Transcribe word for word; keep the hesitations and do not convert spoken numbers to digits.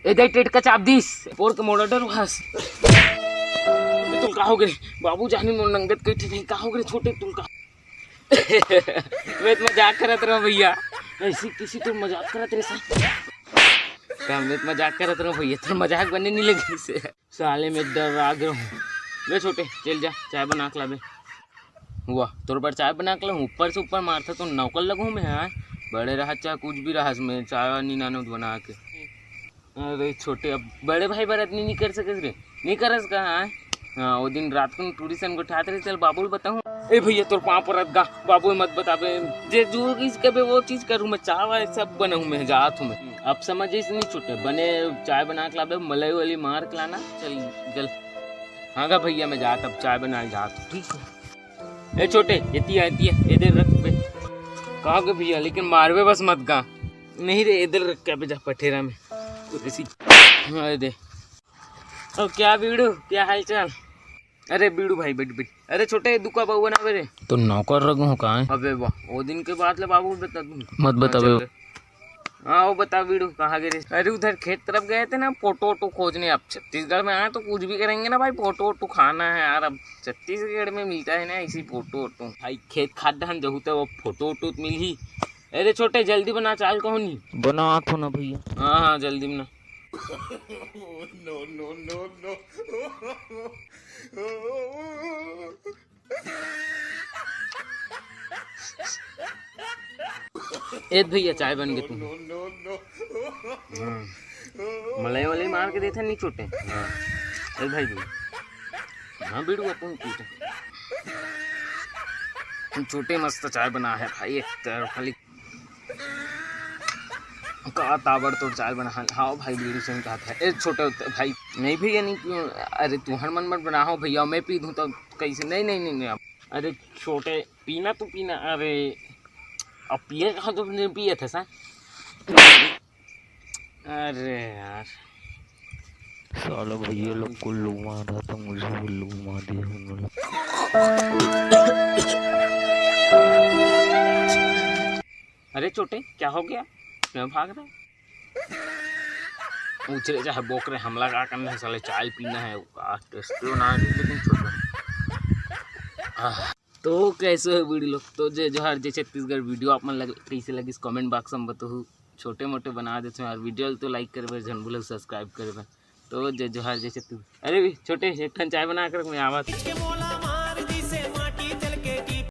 ए दे टेटका चाप दिस, पोर के मोड़ा डर भास। तुम का हो गए? बाबू जानी मोर नंगत कइठे नहीं, का हो गए छोटे तुम का? मैं तो मजाक करत रहा भैया, ऐसी किसी तो मजाक करत रहे सा। का मैं तो मजाक करत रहा भैया, तो मजाक बने नहीं लगी से। साले में डर आ गया हूँ। ले छोटे, चल जा, चाय बना के लाबे। हुआ तोर पर चाय बना के लाऊं, ऊपर से ऊपर मारता तो नौकर लगूं मैं, हाँ? बड़े रहत चाहे कुछ भी रहस, मैं चाय नहीं नानू बना के। अरे छोटे, अब बड़े भाई बर अतनी नहीं कर सकस रे, नहीं करस का, हाँ? हाँ, वो दिन रात को टूरी सन गोठात रहे, चल बाबू ल बताऊं। ए भैया, तोर पाँव परत गा, बाबू ल मत बताबे। जे जो चीज कबे वो चीज करूं मैं, चाय वाय सब बनाऊं मैं, जात हूं मैं। अब समझ इस नहीं छोटे, बने चाय बना के लाबे, मलाई वाली मार के लाना, चल गल। हाँ गा भैया, मैं जात, अब चाय बना के जात हूं, ठीक है? ए छोटे, एती आ, एती आ, इधर रख बे। कहा के भैया, लेकिन मारबे बस मत गा। नहीं रे, इधर रख के अबे जा पठेरा में। तो ऐसी, हाँ, दे। ओ, क्या बीड़ू, क्या हाल चाल? अरे बीड़ू भाई, बैठ, बैठ। अरे छोटे, दुका बाबू बनावे रे। तो नौकर रख हूँ का है? अबे वाह, वो दिन के बात ले बाबू बता दूँ। मत बतावे। चल रे। हाँ, वो बता बीड़ू, कहाँ गए रे? अरे उधर खेत तरफ गए थे ना, फोटो वोटो खोजने। अब छत्तीसगढ़ में आए तो कुछ भी करेंगे ना भाई, फोटो वोटो खाना है यार। अब छत्तीसगढ़ में मिलता है ना ऐसी फोटो वोटो। भाई खेत खाद धान जहू तो वो फोटो वोटो तो मिल ही। अरे छोटे, जल्दी बना, चाल कहो नहीं। बनात हूँ ना भैया। हाँ हाँ, जल्दी बना। ए भैया, चाय बन गई तुम। हाँ। मलाई वाली मार के देथे नहीं छोटे। हाँ। ए भाई, भाई। हाँ बीड़ू, अपन पीते। छोटे मस्त चाय बना है भाई, एक तरफ खाली का ताबड़तोड़ चाय बना है। हाँ भाई, बीड़ू सही कहा था। ए छोटे भाई, नहीं भैया, नहीं पीऊँ। अरे तुहर मन मत बनाओ भैया, मैं पी दूँ तो कैसे? नहीं, नहीं, नहीं, नहीं। अरे छोटे, पीना तो पीना। अरे अब पिए कहाँ, तो नहीं पिए थे सा। अरे यार, साला भैया लोग को लुमा रहा था, मुझे भी लुमा दिया उन लोग। अरे छोटे, क्या हो गया? क्यों भाग रहा है? उछरे चाहे बोकरे, हमला का करना है साले, चाय पीना है। आह, टेस्टी बना है, लेकिन छोटे। आह। तो कैसे हो बूढ़ी लोग? तो जय जोहार, जय छत्तीसगढ़। वीडियो आप मन लग, कैसे लगिस, कमेंट बॉक्स में बताओ। छोटे मोटे बना देते हैं यार वीडियो, तो लाइक करबे, झन भूले सब्सक्राइब करबे। तो जय जोहार, जय छत्तीसगढ़। अरे भी छोटे, एक ठन चाय बना कर मैं आवा।